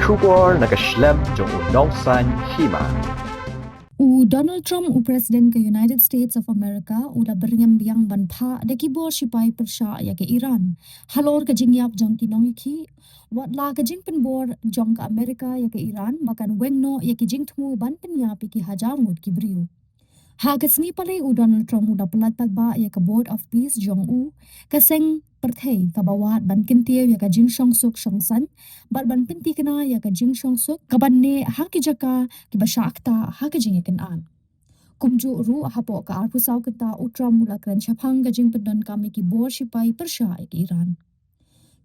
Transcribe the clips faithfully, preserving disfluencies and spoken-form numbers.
Khubor na ka shlem jong u nongsaiñ hima. U Donald Trump, u President ka United States of America, u la byrngem biang ban phah da ki bor shipai pyrshah ïa ka Iran halor ka jingïap jong ki nongïakhih, wat la ka jingpynbor jong ka America ïa ka Iran ba kan weng noh ïa ki jingthmu ban pynïap ïa ki hajar ngut ki briew. Ha ka sngi Palei, u Donald Trump u la pynlait paidbah ïa ka Board of Peace jong u, ka seng pyrthei kaba wad ban kyntiew ïa ka jingshongsuk shongsaiñ bad ban pyntikna ïa ka jingshongsuk kaban neh ha ki jaka kiba shah ktah ha ka jingïakynad. Kumjuh ruh, hapoh ka arphew saw kynta, u Trump u la kren shaphang ka jingpyndonkam ïa ki bor shipai pyrshah ïa ka Iran.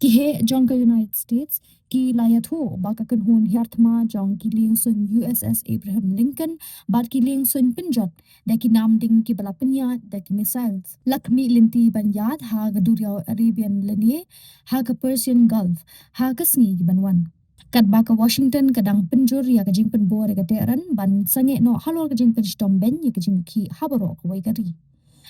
Ki heh jong ka United States ki la ïathuh ba ka kynhun hiar thma jong ki liengsuiñ U S S Abraham Lincoln bad ki liengsuiñ pynjot da ki namding kiba la pynïaid da ki missiles la khmih lynti ban ïaid ha ka duriaw Arabian lane ha ka Persian Gulf ha ka sngi kiban wan. Katba ka Washington ka dang pynjur ïa ka jingpynbor ïa ka Tehran ban sangeh noh halor ka jingpynshitom beiñ ïa ka jingïakhih ha baroh kawei ka ri.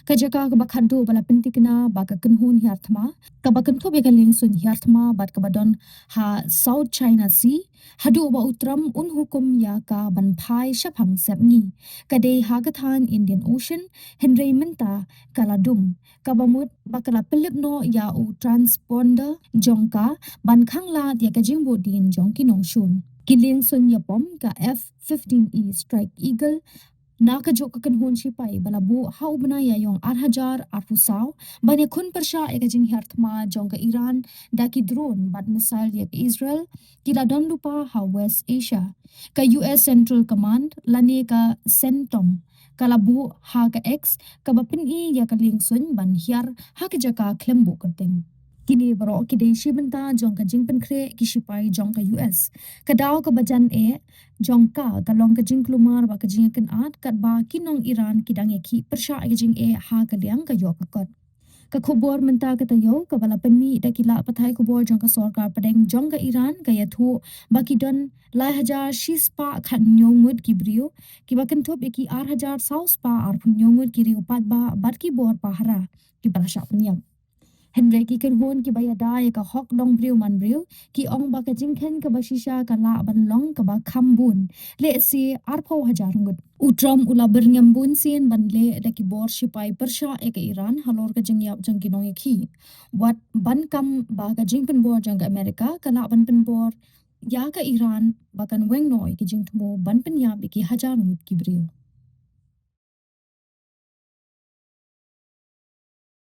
Ka jaka kaba khatduh ba la pyntikna ba ka kynhun hiar thma, kaba kynthup ïa ka liengsuiñ hiar thma bad kaba don ha South China Sea, haduh ba u Trump un hukum ïa ka ban phai shaphang sepngi, ka dei ha ka thaiñ Indian Ocean, hynrei mynta ka la dum, kaba mut ba ka la pynlip noh ïa u transponder jong ka ban khanglad ïa ka jingbuddien jong ki nongshun. Ki liengsuiñ ïapom ka F fifteen E Strike Eagle na kajuh ka kynhun shipai ba la buh ha u bnai Ïaiong ar hajar arphew saw ban ïakhun pyrshah ïa ka jinghiar thma jong ka Iran da ki drone bad missile ïa ka Israel, ki la don lypa ha West Asia. Ka U S Central Command lane ka CENTCOM ka la buh ha ka X kaba pyni ïa ka liengsuiñ ban hiar ha ka jaka khlem buh kyrteng. Kine baroh ki dei shi bynta jong ka jingpynkhreh ki shipai jong ka U S. Ka daw kaba jan eh jong ka ka long ka jingkulmar bad ka jingïakynad katba ki nong Iran ki dang ïakhih pyrshah ïa ka jingeh ha ka liang ka ïoh ka kot. Ka khubor mynta ka taïew kaba la pynmih da ki lad pathai khubor jong ka sorkar pdeng jong ka Iran ka ïathuh ba ki don lai hajar shispah khathynñiew ngut ki briew, kiba kynthup ïa ki ar hajar saw spah arphew hynñiew ngut ki riew paidbah bad ki bor pahara kiba la shah pynïap. Hynrei ki kynhun kiba ïada ïa ka hok long briew man briew ki ong ba ka jingkheiñ kaba shisha ka lah ban long kaba kham bun, lehse arphew hajar ngut. U Trump u la byrngem bunsien ban leh da ki bor shipai pyrshah ïa ka Iran halor ka jingïap jong ki nongïakhih, wat ban kam ba ka jingpynbor jong ka America ka lah ban pynbor ïa ka Iran ba kan weng noh ïa ki jingthmu ban pynïap ïa ki hajar ngut ki briew.